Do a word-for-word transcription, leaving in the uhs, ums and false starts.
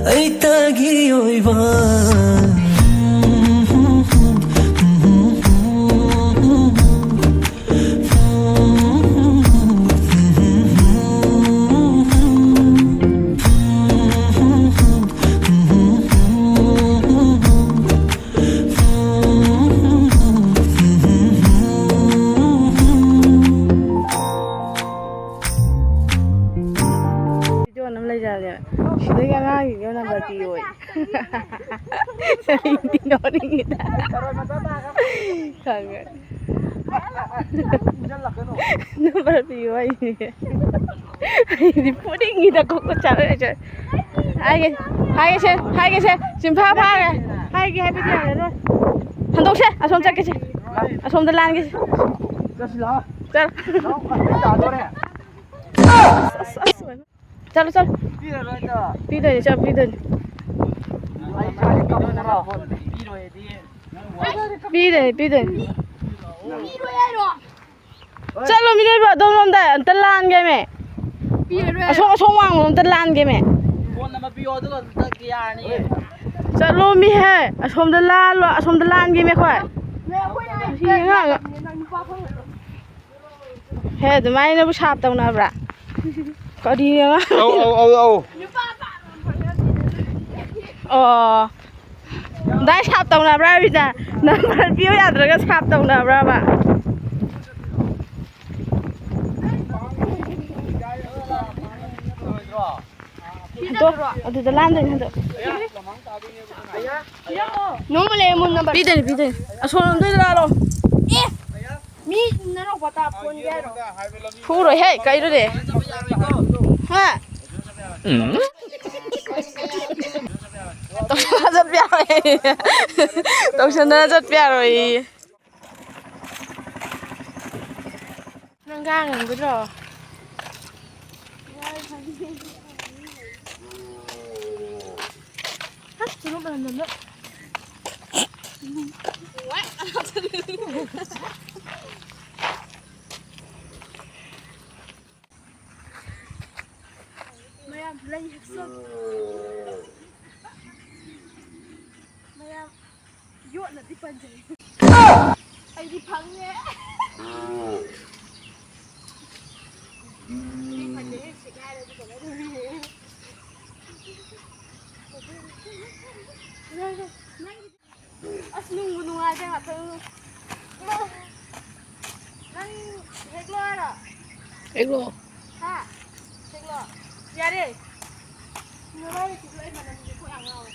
ꯑꯩꯇꯒꯤ ꯑꯣꯏꯕ꯫ ꯚꯤꯗꯤꯑꯣ ꯑꯃ ꯂꯩꯖꯔꯒꯦ꯫ ꯁꯤꯗꯒꯤ ꯑꯉꯥꯡꯁꯤꯡꯗꯣ ꯅꯝꯕꯔ ꯄꯤꯌꯣꯌꯦ꯫ ꯑꯩꯗꯤ ꯅꯣꯛꯅꯤꯡꯉꯤꯗ꯫ ꯈꯪꯉꯦ꯫ ꯅꯝꯕꯔ ꯄꯤꯌꯣ ꯍꯥꯏꯌꯦ꯫ ꯑꯩꯗꯤ ꯐꯨꯅꯤꯡꯉꯤꯗ ꯀꯣꯛꯀ ꯆꯥꯛꯑꯦ꯫ ꯍꯥꯏꯒꯦ, ꯍꯥꯏꯒꯦꯁꯦ, ꯍꯥꯏꯒꯦꯁꯦ꯫ ꯆꯤꯟꯐꯥ ꯐꯥꯒꯦ꯫ ꯍꯥꯏꯒꯦ ꯍꯥꯏꯕꯗꯤ ꯌꯥꯔꯔꯣꯏ꯫ ꯍꯟꯗꯣꯛꯁꯦ, ꯑꯁꯣꯝ ꯆꯠꯀꯦꯁꯦ꯫ ꯑꯁꯣꯝꯗ ꯂꯥꯟꯒꯦꯁꯦ꯫ ꯆꯠꯁꯤ ꯂꯥꯛꯑꯣ꯫ ꯆꯠ-꯫ ꯂꯥꯛꯑꯣ, ꯀꯟꯐ꯭ꯌꯨꯁ ꯇꯥꯗꯣꯔꯦ꯫ ꯑꯁ, ꯑꯁ, ꯑꯁ꯫ ꯆꯠꯂꯣ, ꯆꯠꯂꯣ꯫ ꯄꯤꯔꯔꯣꯏꯗ꯫ ꯄꯤꯗꯣꯏꯅꯤ, ꯆꯠꯂꯣ, ꯄꯤꯗꯣꯏꯅꯤ꯫ ꯑꯩ ꯏꯁꯥꯁꯦ ꯀꯞꯄꯗ ꯂꯥꯎ꯫ ꯄꯤꯔꯣꯏꯗꯤ꯫ ꯄꯤꯗꯣꯏꯅꯤ, ꯄꯤꯗꯣꯏꯅꯤ꯫ ꯄꯤꯔꯣꯏ ꯍꯥꯏꯔꯣ? ꯆꯠꯂꯣ, ꯃꯤꯔꯣꯏꯕ, ꯑꯗꯣꯝꯂꯣꯝꯗ ꯑꯝꯇ ꯂꯥꯟꯒꯦꯃꯦ꯫ ꯄꯤꯔꯔꯣꯏ ꯑꯁꯣꯝ, ꯍꯥꯏꯔꯣ? ꯑꯁꯣꯝ ꯋꯥꯡꯃꯔꯣꯝꯗ ꯂꯥꯟꯒꯦꯃꯦ꯫ ꯐꯣꯟ ꯑꯃ ꯄꯤꯌꯣ, ꯑꯗꯨꯒ ꯑꯝꯇ ꯌꯥꯔꯅꯤꯌꯦ꯫ ꯆꯠꯂꯣ, ꯃꯤꯍꯦ, ꯑꯁꯣꯝꯗ ꯂꯥꯜꯂꯣ, ꯑꯁꯣꯝꯗ ꯂꯥꯟꯒꯦꯃꯦ ꯑꯩꯈꯣꯏ꯫ ꯅꯣꯏ ꯑꯩꯈꯣꯏ ꯁꯤ ꯑꯉꯥꯡ꯫ ꯅꯪ ꯅꯨꯄꯥ ꯐꯪꯉꯔꯣꯏ꯫ ꯍꯦ, ꯑꯗꯨꯃꯥꯏꯅꯕꯨ ꯁꯥꯞ ꯇꯧꯅꯕ꯭ꯔꯥ? ꯀꯔꯤ ꯑꯉꯥꯡ? ꯑꯧ, ꯑꯧ, ꯑꯧ, ꯑꯧ꯫ ꯑꯣ꯫ ꯗꯥꯏ ꯁꯥꯞ ꯇꯧꯅꯕ꯭ꯔꯥ ꯍꯥꯏꯕꯅꯤꯗ? ꯅꯝꯕꯔ ꯄꯤꯌꯨ ꯌꯥꯗ꯭ꯔꯒ ꯁꯥꯞ ꯇꯧꯅꯕ꯭ꯔꯕ? ꯍꯟꯗꯣꯛ, ꯑꯗꯨꯗ ꯂꯥꯟꯗꯣꯏꯅꯤ, ꯍꯟꯗꯣꯛ꯫ ꯅꯣꯡꯃ ꯂꯩ, ꯑꯃꯨꯛ ꯅꯝꯕꯔ꯫ ꯄꯤꯗꯣꯏꯅꯤ, ꯄꯤꯗꯣꯏꯅꯤ꯫ ꯑꯁꯣꯝ ꯂꯣꯝꯗꯩ ꯂꯥꯜꯂꯣ꯫ ꯑꯦ! ꯃꯤ ꯅꯅꯥꯎꯄꯥ ꯇꯥ ꯐꯣꯟꯒꯦ ꯍꯥꯏꯔꯣ? ꯐꯨꯔꯣꯏꯍꯦ, ꯀꯩꯅꯣꯅꯦ? ꯍꯥ? ꯇꯧꯁꯟꯅ ꯆꯠꯄ ꯌꯥꯔꯣꯏ꯫ ꯇꯧꯁꯟꯅ ꯆꯠꯄ ꯌꯥꯔꯣꯏꯌꯦ꯫ ꯅꯪ ꯉꯥꯡꯉꯝꯒꯗ꯭ꯔꯣ? ꯑꯁ, ꯆꯨꯔꯨꯞ ꯃꯅꯝ ꯅꯝꯃꯦ꯫ ꯃꯌꯥꯝ ꯂꯩ ꯍꯦꯛꯆꯜ꯫ ꯌꯣꯠꯅꯗꯤ ꯄꯟꯖꯩ꯫ ꯑꯩꯗꯤ ꯐꯪꯉꯦ꯫ ꯑꯩꯗꯤ ꯐꯪꯉꯦ, ꯁꯤꯒꯥꯏꯔꯗꯤ ꯀꯃꯥꯏꯅ ꯇꯧꯅꯤ? ꯅꯪꯒꯤ ꯑꯁ, ꯅꯨꯡꯕꯨ ꯅꯨꯡꯉꯥꯏꯗ ꯉꯥꯛꯇꯪ꯫ ꯅꯪ ꯍꯦꯛꯂꯣ ꯍꯥꯏꯔꯣ? ꯍꯦꯛꯂꯣ꯫ ꯍꯥ? ꯍꯦꯛꯂꯣ꯫ ꯌꯥꯔꯦ꯫ ꯅꯕꯥꯅꯤ ꯁꯤꯁꯨ ꯑꯩ ꯃꯅꯝꯁꯦ ꯀꯣꯛ ꯌꯥꯝ ꯉꯥꯎꯋꯦ꯫